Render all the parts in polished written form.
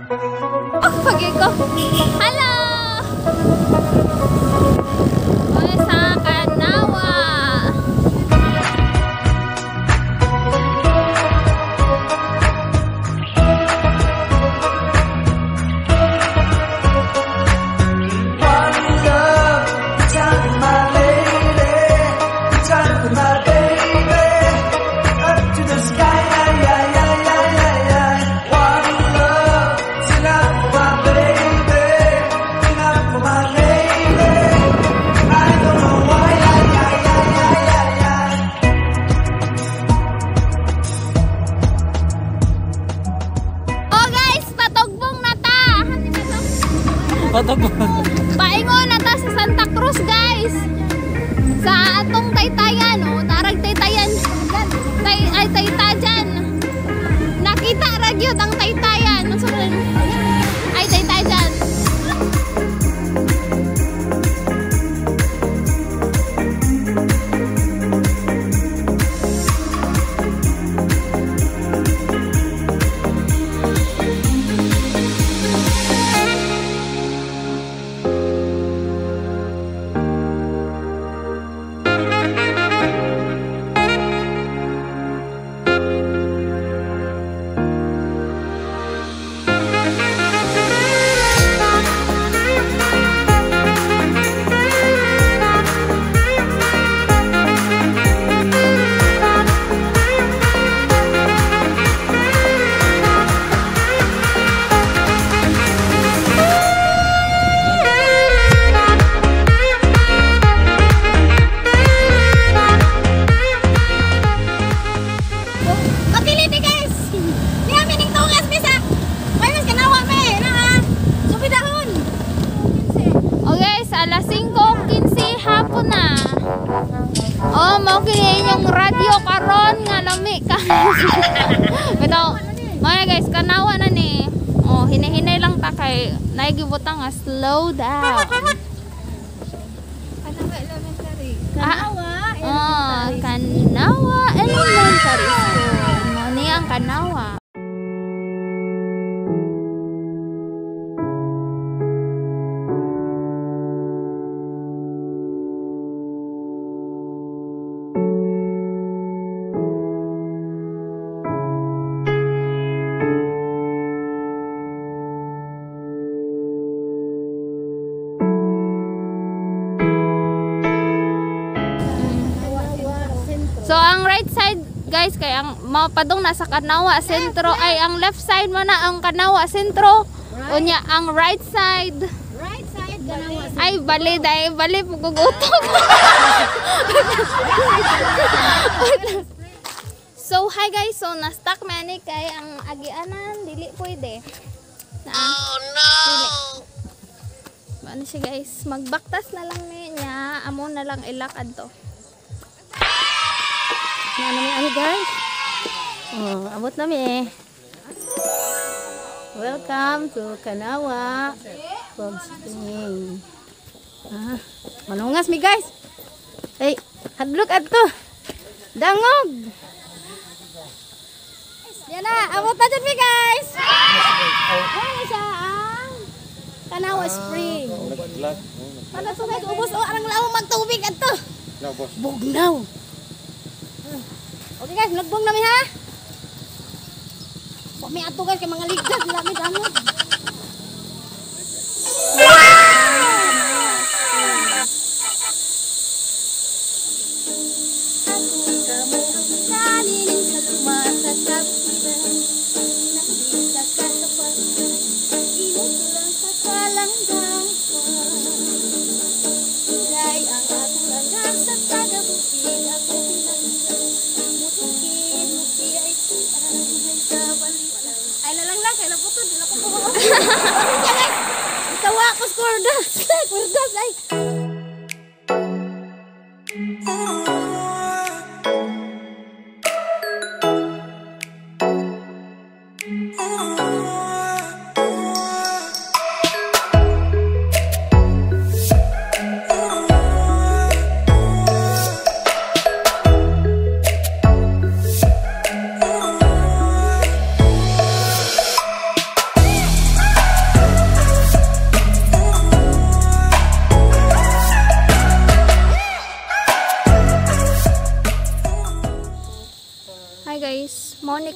Pagi ko. Hello! Oy, sa Kanawa. Paingon na ta sa Santa Cruz, guys. Sa atong taytayan, oh, tarag taytayan. Ay taytajan. Nakita ra gyud ang taytayan. Unsa man? Ay taytajan. Oh, mao kini inyong radyo karon nga lami ka. Bitaw, mao guys, Kanawa na ni. Oh, hinay-hinay lang ta kay naigibutang nga slow down. Kanawa Elementary. Kanawa Elementary. Oh, Kanawa Elementary School. Mao ni ang Kanawa. So ang right side guys kay ang mapadong nasa Kanawa Sentro ay ang left side mo na ang Kanawa Sentro. Right. Unya ang right side. Right side Kanawa Sentro. Ay bali dai bali pugugutog. So hi guys, so na-stuck man ni kay ang agianan dili pwede. Na, oh no. Dili. Ano siya guys, magbaktas na lang ni niya, amo na lang ilakad to. Ano mi ani guys? Oh, abot na mi. Welcome to Kanawa Frog Spring. Ah, manungas mi guys. Hey, hadlok adto. Dangog. Yan na, abot na jud mi guys. Wala siya ang Kanawa Spring. Para sa guys, ubos o arang lawo magtubig adto. Bugnaw. Okay guys, nagbong nami ha. Kami ato guys kay mga ligtas nila mi dangog. Ikaw ako skordas. Skordas ay.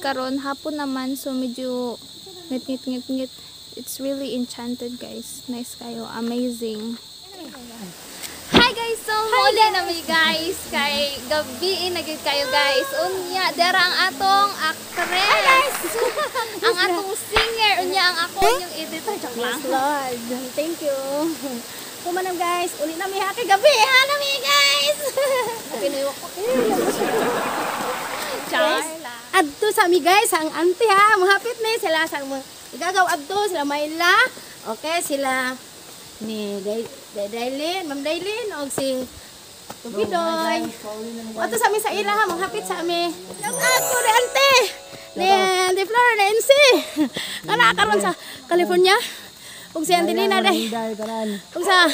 karon hapon naman, so medyo ngit ngit ngit ngit. It's really enchanted, guys. Nice kayo, amazing. Hi guys, so muli na mi guys kay gabi na gyud kayo guys. Unya dera ang atong actress. Hi guys. Ang atong singer, unya ang ako yung editor, joke lang. Yes, Lord. Thank you. Kumanam guys, uli na mi ha kay gabi ha na mi guys. Pinuwak ko. Char. Adto sa mi guys, ang auntie ha, mohapit ni sila sa mga igagaw adto sila Mayla. Okay, sila ni Daylin, Ma'am Daylin og si Tubidoy. Adto sa mi sa ila ha, mohapit sa mi. Shout out ko ni auntie. Ni Auntie Flor na NC. Kana karon sa California. Ug si Auntie Nina day. Ug sa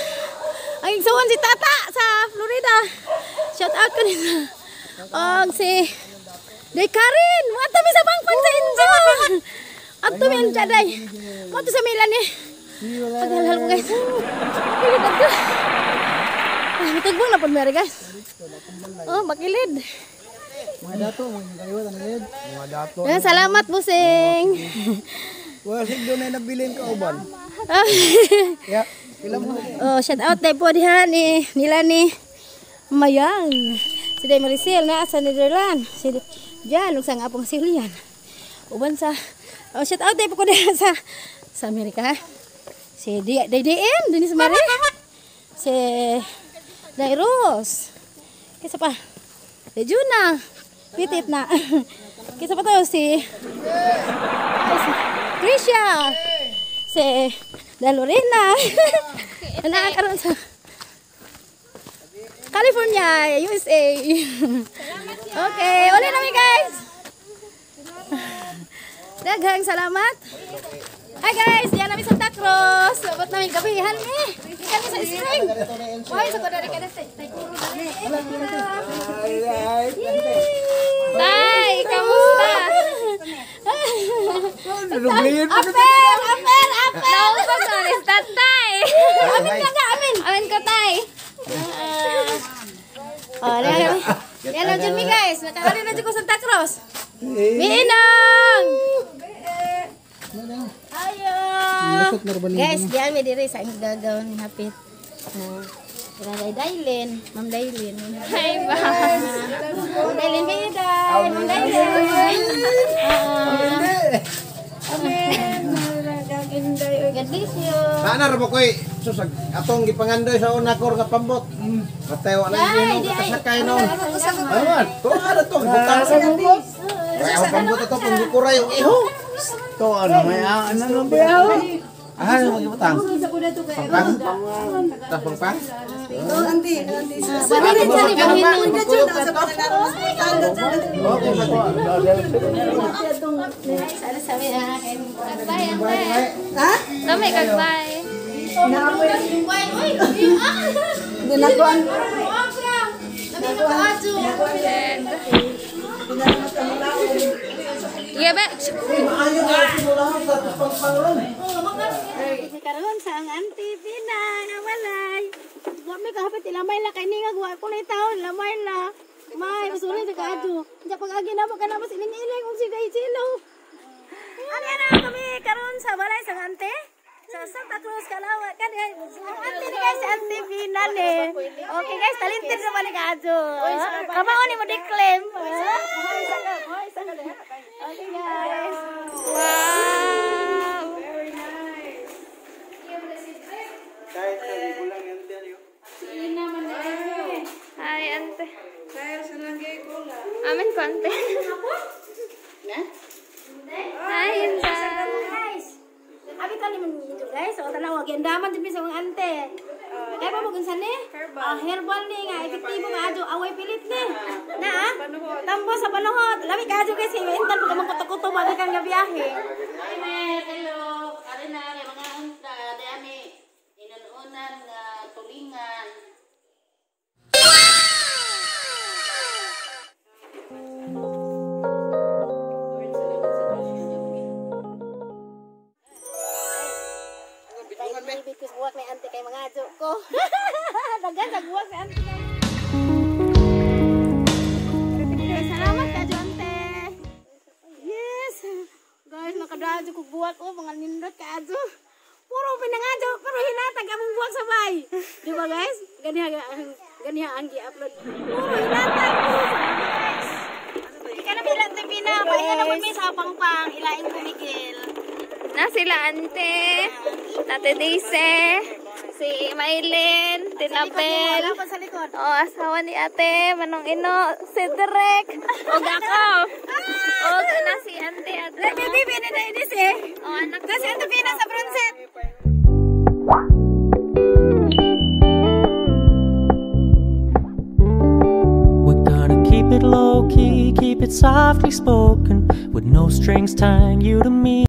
ang igsuon si Tata sa Florida. Shout out ko nila. Og si Day Karen, mo mi sa Pangpang sa Injo. Adto mi ang day. Mo sa Milan eh. Paghalhal ko guys. Makilid adto. Ay, mitagbang na pud meri guys. Oh, makilid. Mga dato, mga kaliwat, ano yun? Mga dato. Yan, salamat busing. Wala sig doon ay nabilin ka uban. Ya, pila mo. Oh, shout out day po diha ni nila ni Mayang. Si Day Maricel na sa Netherlands. Si Jan ug sa nga apong Silian. Uban sa oh, shout out day po ko diha sa Amerika. Si Day DM dinhi sa Mare. Si Day Rose. Kisa pa. Day Juna. Pitit na. Kisa pa to si Trisha. Si Dalorena. Nakakaroon sa California, USA. Okay, uli namin guys. Daghang salamat. Hi guys, diyan namin sa Santa Cruz. Abot namin gabihan ni. Kami sa spring. Hoy, sa kodari ka na sa Taikuro dali. Tay, kamusta? Aper, aper, aper. Naubos na ni tatay. Amin ka ka, amin. Amin ko tay. Oh, yan. Yan lang dyan mi guys. Nakakari na dyan ko Santa Cruz. Miinang! Ayo! Guys, diyan mi diri sa imong gagawin hapit. Sila Daylin, Ma'am Daylin. Hi ba. Ma'am Daylin, Biday! Ma'am Daylin! Amen. God bless you. Sana ra mo koy susag atong gipangandoy sa una kor nga pambot. Patay wa lang Ay, ino di ay. kasakay noon. Aman, to ana to butang sa pambot. Ay, ang pambot ato kung gikuray yung iho. To ano may ano no ba? Ah, ano magibutang? Pangpang. Tas pangpang. Sabi rin sa Panginoon. Okay, Sabi ah, Bye, ante. Ha? Dami kag bye. Yeah, ba? Maayo na simulahan sa pangpang ron. Karon sa ang auntie Pina nga walay. Wa mi kahapit ilamay la kay ninga wa ko na taon lamay la. May usulay sa kaadyo. Diya pag agi na mo kana mas iling-iling og sigay silo. Ano na kami karon sa balay sa auntie? Sa Santa Cruz Calawag kan ang auntie ni guys, auntie Pina ni. Okay guys, talented naman ni kaadyo. Kamao ni mo declaim. Okay guys. Wow. Hi, ante. Amin ko, ante. Hi, Inday. Guys, abi ka ni man guys. So tanaw giandaman jud mi sa mga ante. Kaya pa mo kung saan ni? Herbal ni nga epektibo nga adyo away pilit ni. Na ah? Tambo sa panuhot. Lami ka adyo guys kay maintan pag amang kuto-kuto magikan nga biyahe. Hi, Mer. Hello. Ari na, ari mga unta. Dami, inununan nga tulingan. Because buwak ni ante kay mga adyo ko. Daghan sa buwak ni ante kay. Salamat ka ante. Yeah. Nindot kaayo. Puro pinangadyo, pero hinatag among buwak sa bay. Di ba, guys? Ganiha ang ganiha ang gi-upload. Puro hinatag. Puro salamat, guys. Di ka na bilang Pina, paingon na mi sa pangpang, ilaing kumigil. Na sila ante, Tate Daisy, si Maylin, Tinapel. Wala pa sa likod. Oh, asawa ni ate, Manong Ino, si Derek, og ako. Og na si ante ate. Baby, baby, na na eh. Oh, anak. Kasi Ate Pina sa front set. We're gonna keep it low key, keep it softly spoken, with no strings tying you to me.